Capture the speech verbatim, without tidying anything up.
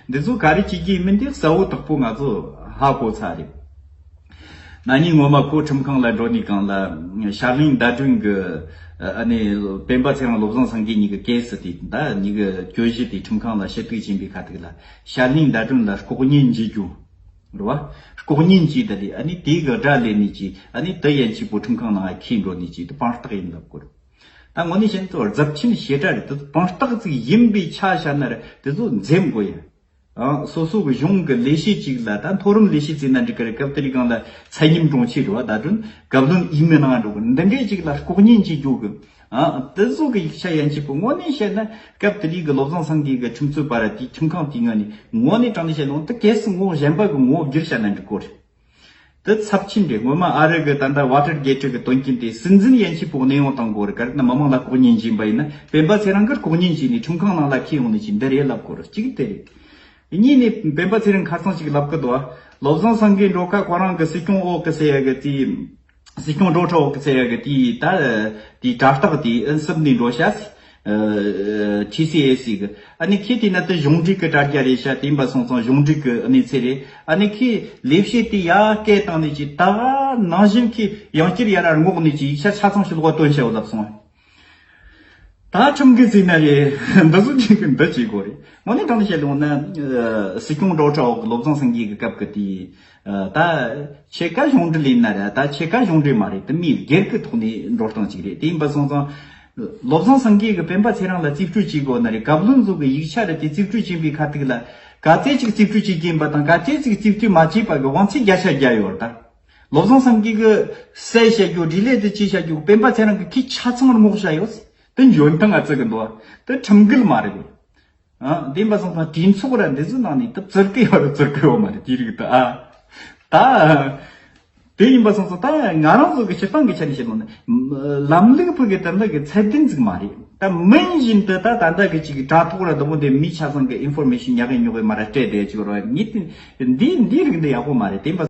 འདི་ཚོ་ག་རེ་བྱེད་ཀྱི་མིན་དེ་གསལ་བོ་དག་པོ་ང་ཚོ་ཧ་གོ་ཚར་རེད། ན་ནིང་སྔོན་མ་ཁོ་ཁྲིམས་ཁང་ལ་འགྲོ་ནས་གང་ལ་ཤར་གླིང་ཟླ་སྒྲོན་གྱི་ཨ་ནི་སྤེན་པ་ཚེ་རིང་བློ་བཟང་སེང་གེ་གཉིས་ཀྱི་ཀེ་སི་དེ་ད་གཉིས་ཀྱི་གྱོད་གཞི་དེ་ཁྲིམས་ཁང་ལ་ཞུ་གཏུག་བྱིན་པའི་ཁ་ཐུག་ལ་ཤར་གླིང་ཟླ་སྒྲོན་ལ་ལྐོག་ཉན་བྱེད་རྒྱུ་རེད་བ། ལྐོག་ཉན་བྱས་ད་དེ་ཨ་ནི་དེ་གི་དགྲ་ལས་ནས་ཀྱི་ཨ་ནི་དེ་ཡན་ཆད་པོ་ཁྲིམས་ཁང་ནང་ཁྱེར་འགྲོ་ནས་ཀྱི་དེ་དཔང་རྟགས་ཡིན་ལབ་དགོས་རེད། ད་དངོས་གནས་བཤད་ན་ཚོ་རྫབ་ཆེན་ཞེ་དྲག་རེད། དེ་དཔང་རྟགས་ཅིག་ཡིན་པའི་ཆ་བཞག་ན་ར་དེ་ཚོ་འཛེམ་དགོས་ཡ། ཨ། སོ་སོ་གི་གཞུང་གི་ལས་བྱེད་ཅིག་ལ་ད་མཐོ་རིམ་ལས་བྱེད་ཟེར་ན་འགྲིག་གི་རེད། སྐབས་དེ་རིང་གང་ལ་ཚད་མཉམ་དྲུང་ཆེ་རེད་བ། ད་དུང་བཀའ་བློན་འོས་མི་ནང་འགྲོ་གི་འདི་འདྲས་ཅིག་ལ་ལྐོག་ཉན་བྱེད་རྒྱུ་གི། ཨ། དེ་ཚོ་གི་ཡིག་ཆ་ཡན་ཆད་པོ་དངོས་གནས་བཤད་ན་སྐབས་དེ་རིང་གི་བློ་བཟང་སེང་གེ་གི་ཁྲིམས་རྩོད་པ་ར་དེའི་ཁྲིམས་ཁང་དེའི་ངོས་ནས་དངོས་གནས་དྲང་གནས་བཤད་ན་འོ་ད་གལ་སྲིད་ངོ་གཞན་པ་གི་ངོ་བོ་བསྒྱུར་བྱ་ན་འགྲིག་གོ་རེད། དེ་ཚབས་ཆེན་རེད། སྔོན་མ་ཨ་རི་གི་ད་ལྟ་ཝ་ཊར་གེ་ཊི་གི་དོན་རྐྱེན་དེ་སྲིད་འཛིན་ཡན་ཆད་པོ་གནས་དབྱུང་བཏང་དགོས་རེད། ག་རེ་ན་མི་མང་ལ་ལྐོག་ཉན་བྱིན་པ་ཡིན་ན་སྤེན་པ་ཚེ་རིང་གིས་ལྐོག་ཉན་བྱིན་ནས་ཁྲིམས་ཁང་ནང་ལ་ཁྱེར་ཡོང་ནས་ཅིག་འདི་རེད་ལབ་དགོས་རེད། གཅིག་དེ་རེད། གཉིས་ནས་སྤེན་པ་ཚེ་རིང་ཁ་སང་ཅིག་ལབ་གི་འདུག་ཨ། བློ་བཟང་སེང་གེ་འགྲོ་ཁ་ཁོ་རང་གི་སྲིད་སྐྱོང་འོག་གི་ཟེར་ཡ་གི་དེ། སྲིད་སྐྱོང་སྒྲོག་ཁྲ་འོག་གི་ཟེར་ཡ་གི་དེ་ད་དེ་དྲ་རྟགས་དེ་ཨིན་སུབ་ནས་འགྲོ་ཤག་ཨ། ཊི་སི་ཨེ་སི་གི། ཨ་ནི་ཁྱེད་དེ་ན་དེ་གཞུང་འབྲེལ་གི་དྲ་རྒྱ་རེད་ཤག་དེ་ཡིན་པ་སོང་ཙང་གཞུང་འབྲེལ་གི་གནས་ཚུལ་རེད། ཨ་ནི་ཁྱེད་ལས་བྱེད་དེ་ཡར་སྐད་བཏང་ནས་ཀྱི་ད་ག་ནང་བཞིན་གྱི་ཡང་བསྐྱར་ཡར་ར་སྔོག་ནས་ཀྱི་ཡིག་ཆ་ཆ་ཚང་ཞིག་ལོག་བཏོན་བྱའོ་ལབ་སོང་། ད་ཁྲིམས་འགལ་བརྩིས་ན་རེད། འདི་ཚོ་ཅིག་གི་འདི་བྱེད་དགོས་རེད། དངོས་གནས་དྲང་གནས་བཤད་ཡོང་ན་སྲིད་སྐྱོང་སྒྲོག་ཁྲ་འོག་གི་བློ་བཟང་སེང་གེ་གི་སྐབས་ཀྱི་དེ། ད་ཕྱེད་ཀ་གཞུང་འབྲེལ་ཡིན་ན་ར་ད་ཕྱེད་ཀ་གཞུང་འབྲེལ་མ་རེད། དེ་མིའི་སྒེར་གྱི་ཐོག་ནས་འགྲོ་སྟངས་ཅིག་རེད། དེ་ཡིན་པ་སོང་ཙང་། བློ་བཟང་སེང་གེ་གིས་སྤེན་པ་ཚེ་རིང་ལ་རྩིས་སྤྲོད་བྱེད་དགོས་ན་རེད། བཀའ་བློན་ཚོ་གི་ཡིག་ཆ་རེད་དེ་རྩིས་སྤྲོད་བྱེད་པའི་ཁ་ཐུག་ལ་ག་ཚད་ཅིག་རྩིས་སྤྲོད་བྱེད་ཀྱི་ཡིན་པ་དང་ག་ཚད་ཅིག་རྩིས་སྤྲོད་མ་བྱས་པ་གི་དབང་ཚད་བརྒྱ་ཆ་བརྒྱ་ཡོད་རེད། ད་བློ་བཟང་སེང་གེ་གིས་གསལ་བཤད་རྒྱུ་འབྲེལ་ལས་དེ་ཅི་བྱ་རྒྱུ་སྤེན་པ་ཚེ་རིང་གིས་ཁྱི་ཆ་ཚང་ར་སྔོག་བྱ་ཡོད། དེ་འཇོན་ཐང་ཨ་ཙི་གི་འདུག་དེ་ཁྲིམས་འགལ་མ་རེད། ཨ། དེ་ཡིན་པ་སོང་ཙང་གྲོས་ཚོགས་ར་འདི་ཚོའི་ནང་ནས་ད་བཙིར་གི་ཡོད་རེད་བཙིར་གི་ཡོད་མ་རེད་དེའི་རིགས་ད། ཨ། ད། དེ་ཡིན་པ་སོང་ཙང་ད་ང་རང་ཚོ་གི་སྤྱིར་བཏང་གི་ཆ་ནས་བཤད་ན་ནི་ལམ་ལུགས་ཕུག་གི་དེ་འདྲ་གི་ཚད་ལྡན་ཟིག་མ་རེད། ད་མིན་བཞིན་དུ་ད་ད་ལྟ་གི་ཅིག་གི་དྲ་ཐོག་ར་དུ་མོ་དེ་མི་ཆ་ཚང་གི་ཨིན་ཕོར་མེ་ཤིན་ཉག་གི་ཉོག་གི་མ་ར་སྤྲད་བསྡད་ཅིག་ར་ངས་དེ་འདི་འདིའི་རིགས་འདི་ཡག་པོ་མ་རེད། དེ་ཡིན་པ་